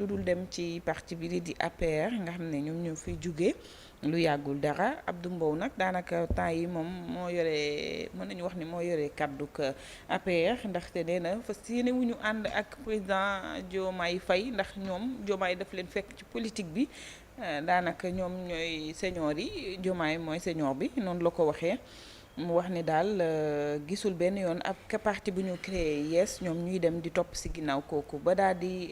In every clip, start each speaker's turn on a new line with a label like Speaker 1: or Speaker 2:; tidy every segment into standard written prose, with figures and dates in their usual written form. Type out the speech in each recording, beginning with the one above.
Speaker 1: lu dul dem ci parti bi di APR nga xam ne ñoom ñoo fiy jóge lu yàggul dara Abdou Mbow nag daanaka temps yi moom moo yore mën nañu wax ni moo yore kàdduk APR ndaxte nee na fas yéene wu ñu ànd ak président Diomaye Faye ndax ñoom Diomaye daf leen fekk ci politique bi daanaka ñoom ñooy senior yi Diomaye mooy senior bi noonu la ko waxee. mu wax ni daal gisul benn yoon ab parti bu ñu créé yees ñoom ñuy dem di topp ci ginnaaw kooku ba daal di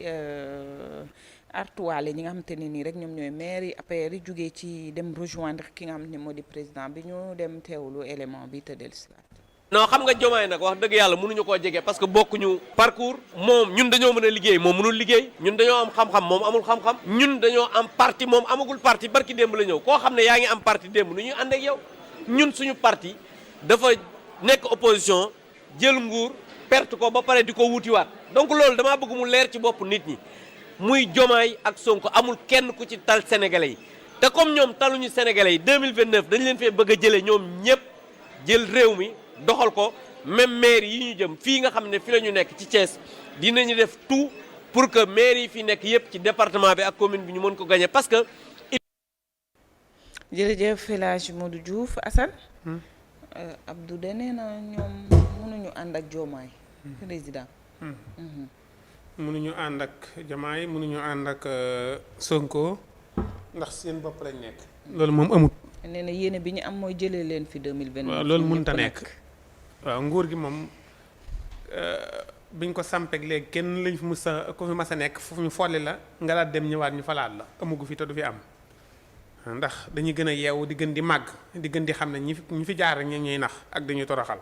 Speaker 1: artuwaale ñi nga xamante ne nii rek ñoom ñooy maire yi APR yi jugee ci dem rejoindre ki nga xam ne moo di président bi ñu dem teewlu élément bi te dellusiwaat.
Speaker 2: non xam nga Diomaye nag wax dëgg yàlla mënuñu koo jege parce que bokkuñu parcours moom ñun dañoo mën a liggéey moom mënul liggéey ñun dañoo am xam-xam moom amul xam-xam ñun dañoo am parti moom amagul parti barki démb la ñëw koo xam ne yaa ngi am parti démb nu ñuy ànd ak yow ñun suñu parti dafa nekk opposition jël nguur perte ko ba pare di ko wutiwaat donc loolu damaa bëgg mu leer ci bopp nit ñi muy Diomaye ak Sonko amul kenn ku ci tal sénégalais yi te comme ñoom taluñu sénégalais yi 2029 dañu leen fee bëgg a jëlee ñoom ñëpp jël réew mi doxal ko même maire yi ñu jëm fii nga xam ne fi la ñu nekk ci Thiès dinañu def tout pour que maire yi fi nekk yëpp ci département bi ak commune bi ñu mën ko gagner parce que.
Speaker 1: jërëjëf El Hadj Modou Diouf Assane. Abdou de nee na ñoom mënuñu ànd ak Diomaye président.
Speaker 3: mënuñu ànd ak Diomaye mënuñu ànd ak Sonko ndax seen bopp lañ nekk. loolu moom amut.
Speaker 1: nee na yéene bi ñu am mooy jëlee leen fi 2029.
Speaker 3: waaw loolu mënut a nekk. waaw nguur gi moom biñ ko sampeeg léegi kenn lañ fi mus a ku fi mas a nekk fu ñu folli la nga daal dem ñëwaat ñu falaat la amugu fi te du fi am. ndax dañuy gën a yeewu di gën di màgg di gën di xam ne ñi fi jaar rek ñu ñuy nax ak dañuy toroxal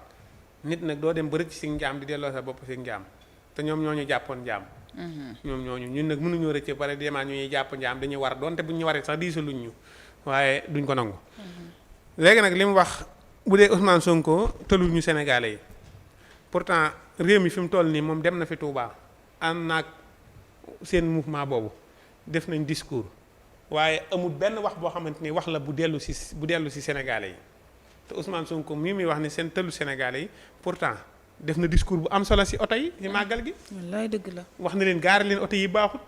Speaker 3: nit nag doo dem ba rëcc si njaam di delloo sa bopp si njaam te ñoom ñoo ñu jàppoon njaam. ñoom ñooñu ñun nag mënuñoo rëcc ba pare demaa ñu ñuy jàpp njaam dañuy war doonte bu ñu waree sax diisaluñ ñu waaye duñ ko nangu. léegi nag li mu wax bu dee Ousmane Sonko tëlul ñu Sénégalais yi pourtant réew mi fi mu toll nii moom dem na fi Touba ànd naag seen mouvement boobu def nañ discours. waaye amul benn wax boo xamante ni wax la bu dellu si Sénégalais yi te Ousmane Sonko mii muy wax ni seen tëllu Sénégalais yi pourtant def na discours bu am solo si oto yi si màggal gi.
Speaker 1: wallaay dëgg la.
Speaker 3: wax na leen gaare leen oto yi baaxut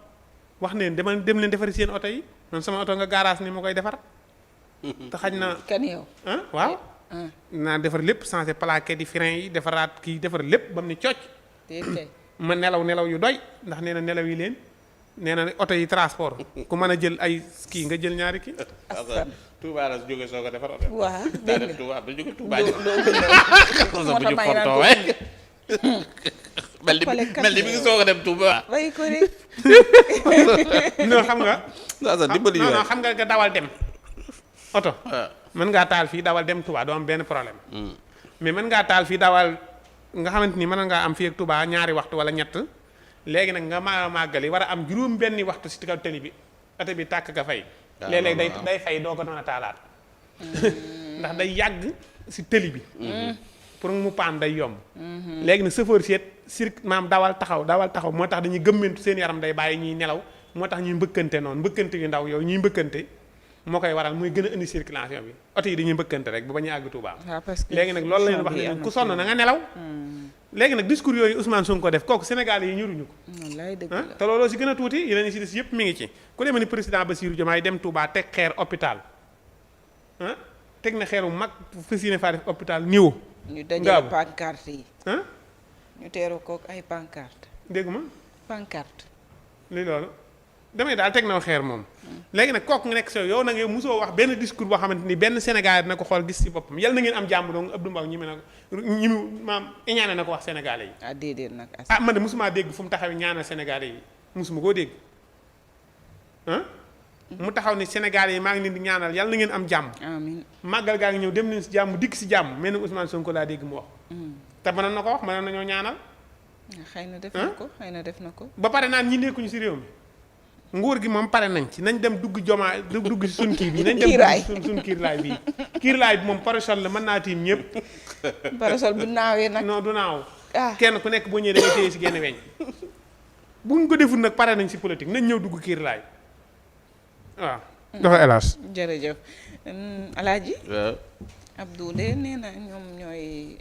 Speaker 3: wax na leen dem leen defari seen oto yi man sama oto nga gaaraas ni ma koy defar. te xaj na
Speaker 1: kan yow.
Speaker 3: waaw. naa defar lépp changé plaqué di frein yi defaraat kii defar lépp ba mu ne cocc. ma nelaw yu doy ndax nee na nelaw yi leen. nee na oto yi transport ku mën a jël ay kii nga jël ñaari kii.
Speaker 4: Touba la jóge soo ko defar oto.
Speaker 1: waaw dégg nga
Speaker 4: Touba da jóge Touba
Speaker 1: moo tax may
Speaker 4: mel ni mi ngi soog a dem Touba.
Speaker 1: way ko rek.
Speaker 3: non xam nga.
Speaker 4: dimbali
Speaker 3: non xam nga dawal dem. oto mën ngaa taal fii dawal dem Touba doo am benn problème. mais mën ngaa taal fii dawal nga xamante ni mën ngaa am fii ak Touba ñaari waxtu wala ñett. léegi nag nga màggali war a am juróom benni waxtu si kaw tali bi oto bi tàkk nga fay. léeg-léeg day fay doo ko mën a taalaat. ndax day yàgg si tali bi. pour mu paan day yomb. léegi nag chauffeur si maam dawal taxaw moo tax dañuy gëmmentu seen yaram day bàyyi ñuy nelaw moo tax ñuy mbëkkante noonu mbëkkante yu ndaw yow ñuy mbëkkante moo koy waral muy gën a indi circulation bi oto yi dañuy mbëkkante rek ba ba ñuy àgg Touba. léegi nag loolu la leen wax ne ku sonn na nga nelaw. léegi nag discours yooyu Ousmane Sonko def kooku Sénégal yi ñuruñu ko.
Speaker 1: wallaay dëgg la
Speaker 3: te looloo si gën a tuuti yeneen yi si des yëpp mi ngi ci ku demee ni président Bassirou Diomaye dem Touba teg xeer hôpital teg na xeer bu mag fas yéene faa def hôpital niveau.
Speaker 1: ñu dajale pancarte yi. ñu teeru kook ay pancarte.
Speaker 3: dégg ma.
Speaker 1: pancarte.
Speaker 3: lii loolu damay daal teg na xeer moom. léegi nag kooku nga nekk so yow na nga mosoo wax benn discours boo xamante ni benn Sénégal dina ko xool gis ci boppam yal na ngeen am jàmm donc Abdou Mbow ñi maam iñaane na ko wax Sénégalais yi.
Speaker 1: déedéet nag.
Speaker 3: man de mosuma dégg fu mu taxaw ñaanal Sénégalais yi mosuma koo dégg mu taxaw ni Sénégalais yi maa ngi leen di ñaanal yal na ngeen am jàmm.
Speaker 1: amiin
Speaker 3: màggal gaa ngi ñëw dem leen si jàmm dikk si jàmm mel ni Ousmane Sonko laa dégg mu wax. te mënoon na ko wax mënoon nañoo ñaanal.
Speaker 1: xëy na def na ko xëy na def na ko.
Speaker 3: ba pare naan ñi nekkuñu si réew mi. nguur gi moom pare nañ ci nañ dem dugg jomaa dugg si suñ kii bi nañ dem dugg suñ kiirlaay bii kiirlaay bi moom parasol la mën naa tiim ñëpp.
Speaker 1: parasol bu naawee nag.
Speaker 3: non du naaw. kenn ku nekk boo ñëwee da ngay téye si genn weñ. buñ ko deful nag pare nañ si politique nañ ñëw dugg kiirlaay waaw. dafa hélas.
Speaker 1: jërëjëf Alaaji Abdou de nee na ñoom ñooy